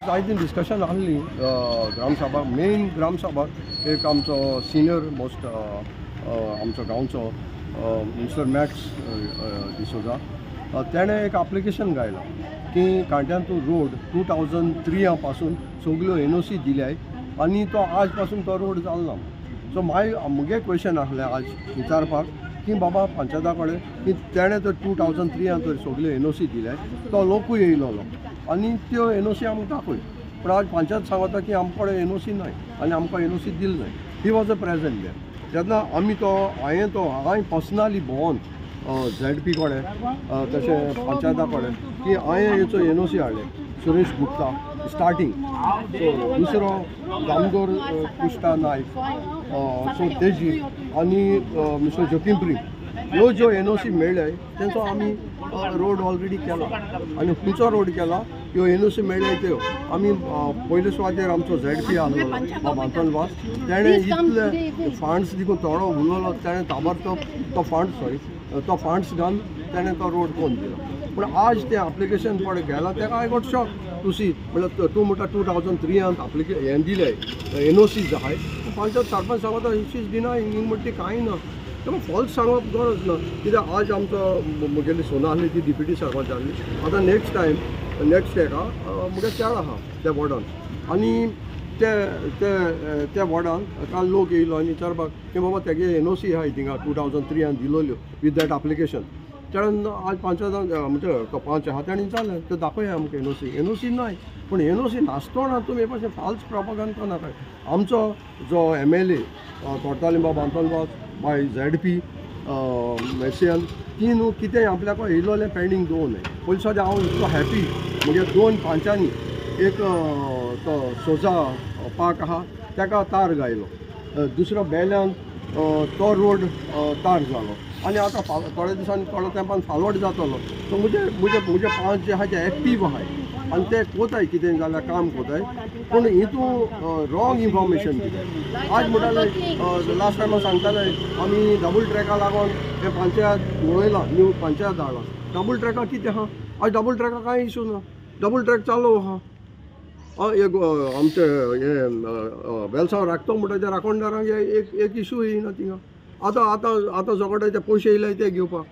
जायतीं डिस्कशन आहली ग्रामसभा, मेन ग्रामसभा एक आमचो सिनियर मोस्ट आमचो गांवचो मिस्टर मॅक्स डिसोजा तेणें एक एप्लिकेशन घायलां की कांट्यांतू रोड 2003 पासून सगल्यो एनओसी दिल्याय आनी तो आज पासून तो रोड जालो ना. सो मागीर मुगे क्वेश्चन आसलें आज विचारपाक की बाबा पंचायता कडेन की तेणें तर 2003 तर सगल्यो एनओसी दिल्याय, तो लोकूय येयलोलो आनी त्यो एनओसी आमकां दाखय, पूण आज पंचायत सांगता की आमचे कडेन एनओसी नाय आनी आमकां एनओसी दिली नाय. He was a present there. तेन्ना आमी तो हांवें तो हांवें पर्सनली भोंवन झेड पी कडेन तशें पंचायता कडेन की हांवें हेचो एनओसी हाडले सुरेश गुप्ता स्टार्टींग, सो दुसरो दामोदर कुश्टा नायक सो तेजी आनी मिस्टर जोकीम प्रीम ह्यो ज्यो एनओसी मेळ्ळे तेंचो आमी रोड ऑलरेडी केला आनी खंयचो रोड केला ह्यो एनओसी मेळ्ळे त्यो आमी पयले सुवातेर आमचो झेड पी आसलो बाब आंतोन वास, तेणें इतले फंड्स देखून थोडो उलयलो, तेणें ताबडतोब तो फंड सॉरी तो फंड्स घालून तेणें तो रोड करून दिलो. पूण आज तें एप्लिकेशन पळय गेलां तेका I got shock to see, म्हणल्यार तूं म्हणटा 2003 हें दिलें एनओसी जाय, पंचायत सरपंच सांगता शी is denying म्हणटा ती कांय ना. तेन्ना फॉल्स सांगप गरज ना, कित्याक आज आमचो म्हगेली सोना आसली ती डिप्युटी सरपंच जाल्ली, आतां नेक्स्ट टायम नेक्स्ट हेका म्हगे चेड आहा त्या वॉर्डान आनी ते ते त्या वॉर्डान काल लोक येयलो आनी विचारपाक की बाबा तेगे एनओसी आहाय थिंगा 2003 दिलोल्यो विथ that application. तेणें आज पंचायतान म्हणजे तो पंच आहा तेणें विचारलें त्यो दाखया आमकां एनओसी, एनओसी नाय. पूण एनओसी नासतना तुमी हे भाशेन फाल्स प्रोपोगंड करनाकाय. आमचो जो MLA Cortalim बाब आंतोन वास बाय झेड पी मेसियन ती न्हू कितें आपल्याक येयलोलें पेंडींग दवरलें. पयलीं सद्या हांव इतलो हॅपी म्हगे दोन पंचांनी एक तो सोजा पार्क आहा तेका तार घायलो, दुसरो बेल्यान तो रोड तार जालो आनी आतां थोड्या दिसांनी थोड्या तेंपान फालोट जातलो. सो म्हजे म्हजे म्हजे पांच जे आहा ते एक्टीव आहाय आनी ते कोताय कितें जाल्यार काम कोताय, पूण हितून रॉंग इन्फॉर्मेशन दिताय. आज म्हणटाले लास्ट टायमा सांगताले आमी डबल ट्रॅका लागून हे पंचायत उडयलां, न्यू पंचायत हाडलां. डबल ट्रॅका कितें आहा? आज डबल ट्रॅका कांय इशू ना, डबल ट्रॅक चालू आहा. एक आमचे हे वेलसांव राखतो म्हणटा त्या राखणदारांक एक एक इशू येयना थिंगा. आतां आतां आतां झगोटाय ते पयशे येयले ते घेवपाक,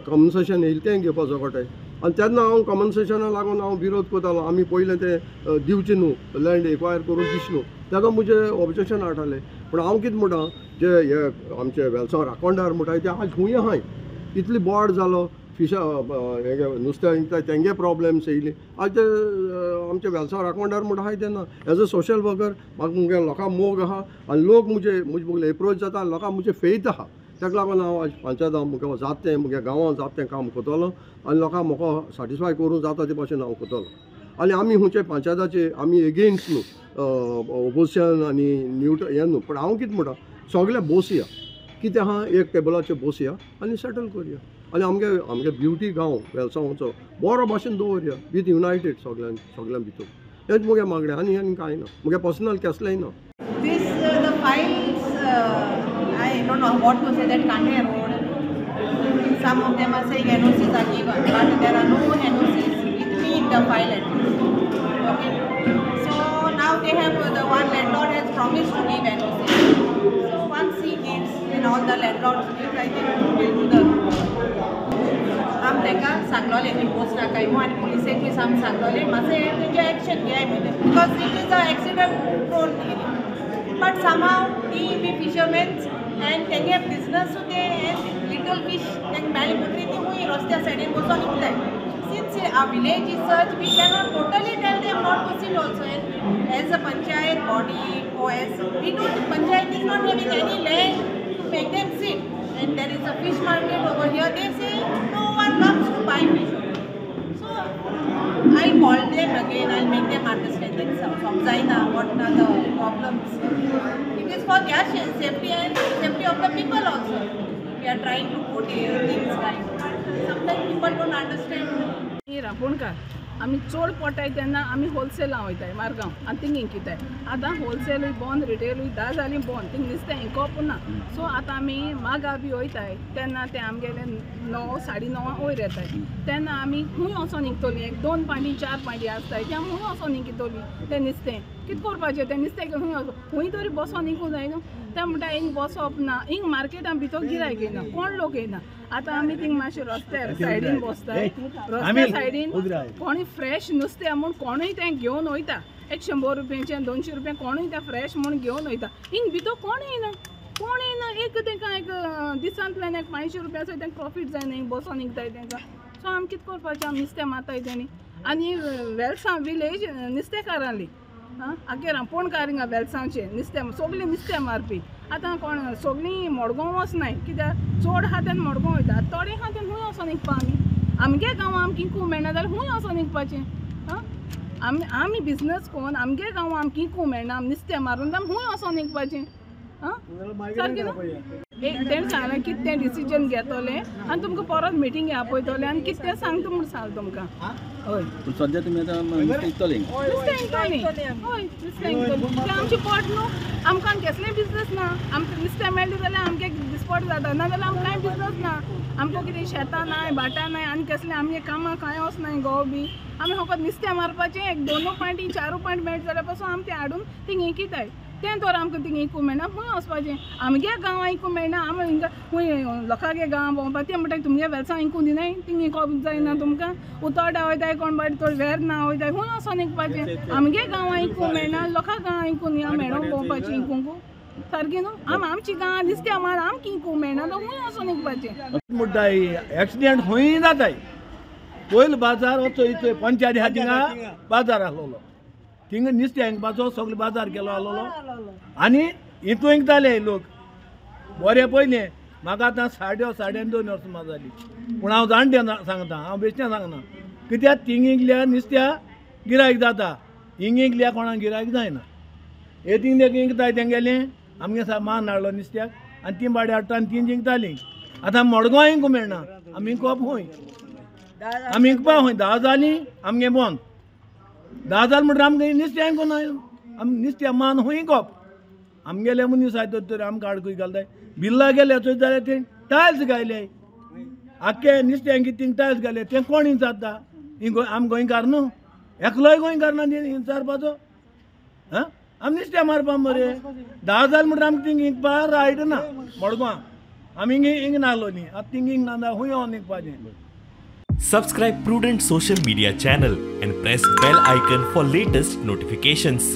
कॉम्पन्सेशन येयलें तें घेवपाक झगोटाय. आनी तेन्ना हांव कॉम्पन्सेशना लागून हांव विरोध करतालो, आमी पयलें तें दिवचें न्हू, लँड एक्वायर करून दिवचें न्हू, तेका म्हजें ऑब्जेक्शन हाडटालें. पूण हांव कितें म्हणटा जे हे आमचे वेलसांव राखणदार म्हणटाय ते आज खूंय आहाय, इतली बोवाळ जालो फिशा हे नुस्तें विकता तेंगे प्रॉब्लम्स येयली. आज ते आमचे वेलसांव राखणदार म्हणटा आहाय तेन्ना एज अ सोशल वर्कर म्हाका मुगे लोकांक मोग आहा आनी लोक म्हजे म्हजे मुगेले एप्रोच जाता आनी लोकांक म्हजें फेथ आहा. ताका लागून हांव आज पंचायतान मुगे जाता तें मुगे गांवांत जाता तें काम करतलो आनी लोकांक म्हाका सॅटिस्फाय करूंक जाता ते भाशेन हांव करतलो. आनी आमी खंयचे पंचायताचे आमी एगेन्स्ट न्हू ओपोजिशन आनी न्यूट हें न्हू, पूण हांव कितें म्हणटा सगळे बसया कितें आहा एक टेबलाचेर बसया आनी सेटल करया आनी आमगे आमगे ब्युटी गांव वेलसांवचो बरो भाशेन दवरया विथ युनायटेड सगळ्यां सगळ्यां भितर. हेंच मुगे मागणें आनी आनी कांय ना, मुगे पर्सनल केसलेंय ना. This the files, I don't know what to say, that Kande Road, some of them are saying NOCs are given, but there are no NOCs with me in the file at least. Okay, so now they have, the one landlord has promised to give NOCs. So once he gives and all the landlords give, I think we'll do the आम तांकां सांगलोलें न्ही वचनाकाय म्हूण आनी पुलिसेकूय आम सांगलोलें मातशें तेंचें action घेयाय म्हणून, because it is a accident prone area. But somehow ती बी फिशरमॅन्स एंड तेंगे बिजनसूय ते लिटल फीश तांकां मेळ्ळी म्हणटकीर ती खूंय रस्त्या सायडीन वचोन विकताय. Since our village is such, we cannot totally tell them not to sit also. And as a panchayat body or as we don't, panchayat is not having any land to make them sit. And there is a fish market over here. They say no one comes to buy fish. So I'll call them again. I'll make them understand that समजायना what are the problems. It is for their safety and safety of the people also. We are trying to put things right. Sometimes people don't understand. Raponkar आमी चड पोटाय तेन्ना आमी होलसेला वयताय मारगांव आनी thing इंकिताय. आतां होलसेलूय बंद, रिटेलूय 10 जाली बंद, थिंग नुस्तें इंकोप ना. सो आतां आमी मागा बी वयताय तेन्ना ते आमगेले 9 साडे 9 वयर येताय तेन्ना आमी खूंय वचोन इंकतलीं. एक 2 पांटी 4 पांटी आसताय ते आमी खूंय वचोन इंकितलीं तें नुस्तें. कितें करपाचें तें नुस्तें घेवन खूंय वचोन खूंय तरी बसोन इंकूं जाय न्हू. ते म्हणटा हिंग बसप ना, हिंग मार्केटान भितर गिरायक येयना, कोण लोक येयना. आतां आमी थिंग मातशें रस्त्यार सायडीन बसताय, रस्त्या सायडीन कोणूय फ्रेश नुस्तें म्हूण कोणूय तें घेवन वयता. 100 रुपयाचें 200 रुपया कोणूय तें फ्रेश म्हूण घेवन वयता. हिंग भितर कोण येयना, कोण येयना. एक तेंकां एक दिसांतल्यान एक 500 रुपयाचो तेंकां प्रॉफीट जायना, हिंग बसोन इंकताय तेंकां. सो आमी कितें करपाचें, आमी नुस्तें मारताय तेणी. आनी वेलसांव विलेज नुस्तेकारांली आगेर आपोणकार हिंगा वेलसांवचे नुस्तें सगळीं नुस्तें मारपी. आतां कोण सगळीं मडगांव वचनाय कित्याक चड आहा तेन्ना मडगांव वयता, थोडे आहा तेन्ना खूंय वचोन इंकपा. आमी आमगे गांवां आमकां इंकूंक मेळना जाल्यार खूंय वचोन इंकपाचें? आमी आमी बिजनस कोन्न आमगे गांवां आमकां इंकूंक मेळना, आमी नुस्तें मारून आमी खूंय वचोन इंकपाचें? सारकें न्हू. एक तेणें सांगलें कितें तें डिसिजन घेतलें आनी तुमकां परत मिटींग आपयतलें आनी कितें तें सांगता म्हूण सांगलें तुमकां. हय, सद्या तुमी आतां नुस्तें इंकतलीं? नुस्तें इंकतलीं, हय नुस्तें इंकतलीं. तें आमचें पोट न्हू, आमकां कसलें बिजनस ना. आमकां नुस्तें मेळ्ळें जाल्यार आमगे दिसपट जाता, ना जाल्यार आमकां कांय बिजनस ना. आमकां कितें शेतां नाय, भाटां नाय, आनी कसलें आमगे कामां कांय वचनाय, घोव बी. आमी फकत नुस्तें मारपाचें, एक 2 पांटी 4 पांट मेळटा जाल्यार पासून आमी तें हाडून थिंग इंकिताय. तें तर आमकां थिंग इंकूंक मेळना, खूंय वचपाचें? आमगे गांवां इंकूंक मेळना, आमी हिंगा खूंय लोकांगे गांवां भोंवपा. तें म्हणटा तुमगे वेलसांव इंकूंक दिनाय, थिंग इंकोप जायना तुमकां. उतोडा वयताय कोण बाय थोड वेर ना वयताय, खूंय वचोन इंकपाचें? आमगे गांवां इंकूंक मेळना, लोकां गांवां इंकून या मेळोंक भोंवपाचें इंकूंक सारकें न्हू. आम आमची गांवां नुस्तें मार आमकां इंकूंक मेळना तो खूंय वचोन इंकपाचें? मुड्डाय एक्सिडेंट खूंय जाताय. पयलो बाजार वचो पंचायती आहा थिंगा बाजार आसलेलो, थिंगा नुस्तें इंकपाचो सगलो बाजार केलो आसलेलो आनी हितू इंकताले लोक बरें. पयलें म्हाका आतां 2.5 वर्सां सुमार जाली, पूण हांव जाणटे सांगता, हांव बेश्टें सांगना. कित्याक थिंग इंकल्या नुस्त्या गिरायक जाता, हिंग इंकल्या कोणाक गिरायक जायना. हे थिंग इंकताय तेंगेलें आमगे मान हाडलो नुस्त्याक आनी ती बाडी हाडटा आनी ती जिंकतालीं. आतां मडगांव इंकूंक मेळना, आमी इंकप खंय? आमी इंकपा खंय? 10 जालीं आमगे बंद. 10 जाल म्हणटा आमकां नुस्तें इंकूं ना, आमी नुस्त्या मान खंय इंकप? आमगेले मनीस आयत तर आमकां आडकूय घालताय. बिल्ला गेले थंय जाल्यार ते टायल्स घायले, आख्खे नुस्तें कितें टायल्स घाले, तें कोण इंचारता? आम गोंयकार न्हू, एकलोय गोंयकार ना इंचारपाचो. आं, आमी नुस्तें मारपा मरे. 10 जाल म्हणटा आमकां थिंग इंकपा रायट ना मडगांव. आमी हिंग हिंग नासलो न्ही, आतां थिंग हिंग ना, खंय येवन इंकपाचें? Subscribe Prudent Social Media channel and press bell icon for latest notifications.